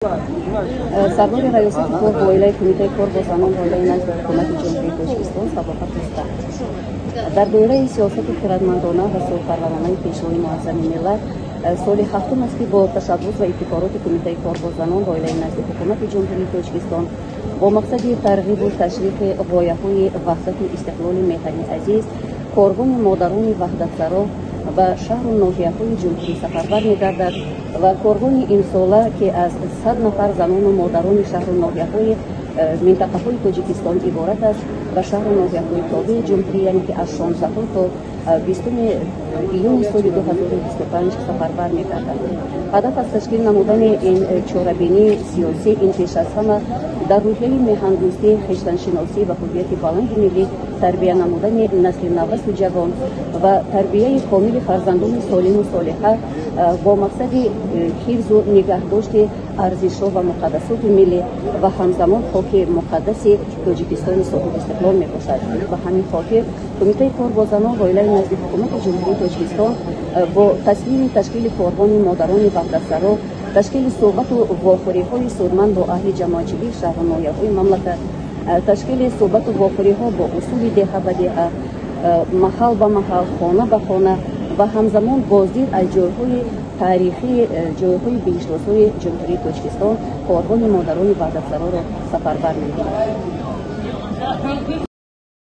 Сардори раёсати кор бо оилаи Кумитаи кор бо занон ва оилаи назди Ҳукумати Ҷумҳурии Тоҷикистон Сабоҳат Рустам. Дар доираи сиёсати хирадмандона ва сулҳпарваронаи Пешвои Муаззами миллат, соли ҳафтум аст, ки бо ташаббус ва ибтикороти Кумитаи кор бо занон ва оилаи назди Ҳукумати Ҷумҳурии Тоҷикистон бо мақсади тарғибу ташвиқи ғояҳои ваҳдату истиқлоли Меҳани азиз, корвони модарони ваҳдатсаро ба шаҳру ноҳияҳои ҷумҳурӣ сафарбар мегардад ва корвони имсола, ки аз 100 нафар занону модарони шаҳру ноҳияҳои минтақаҳои Тоҷикистон иборат аст, ба шаҳру ноҳияҳои тобеи ҷумҳурӣ, яъне ки аз 16 то 20 июни соли 2025 сафарбар мегардад. Ҳадаф аз ташкил намудани ин чорабинии сиёсӣ ин пеш аз ҳама дар рӯҳияи меҳандӯстӣ, хештаншиносӣ ва ҳуввияти баланди миллӣ тарбия намудани насли наврасу ҷавон ва тарбияи комили фарзандони солиму солиҳа бо мақсади ҳифзу нигаҳдошти арзишҳо ва муқаддасоти миллӣ ва ҳамзамон хоки муқаддаси Тоҷикистони соҳибистиқлол мебошад. Ба ҳамин хотир Кумитаи кор бо занон ва оилаи назди Ҳукумати Ҷумҳурии Тоҷикистон бо тасмими ташкили корвони модарони ваҳдатсаро, ташкили суҳбату вохӯриҳои судманд бо аҳли ҷамоатчигии шаҳру ноҳияҳои мамлакат, ташкили суҳбату вохӯриҳо бо усули деҳа ба деҳа, маҳал ба маҳал, хона ба хона ва ҳамзамон боздид аз ҷойҳои таърихии, ҷойҳои биҳиштосои Ҷумҳурии Тоҷикистон корвони модарони ваҳдатсароро сафарбар мекунад.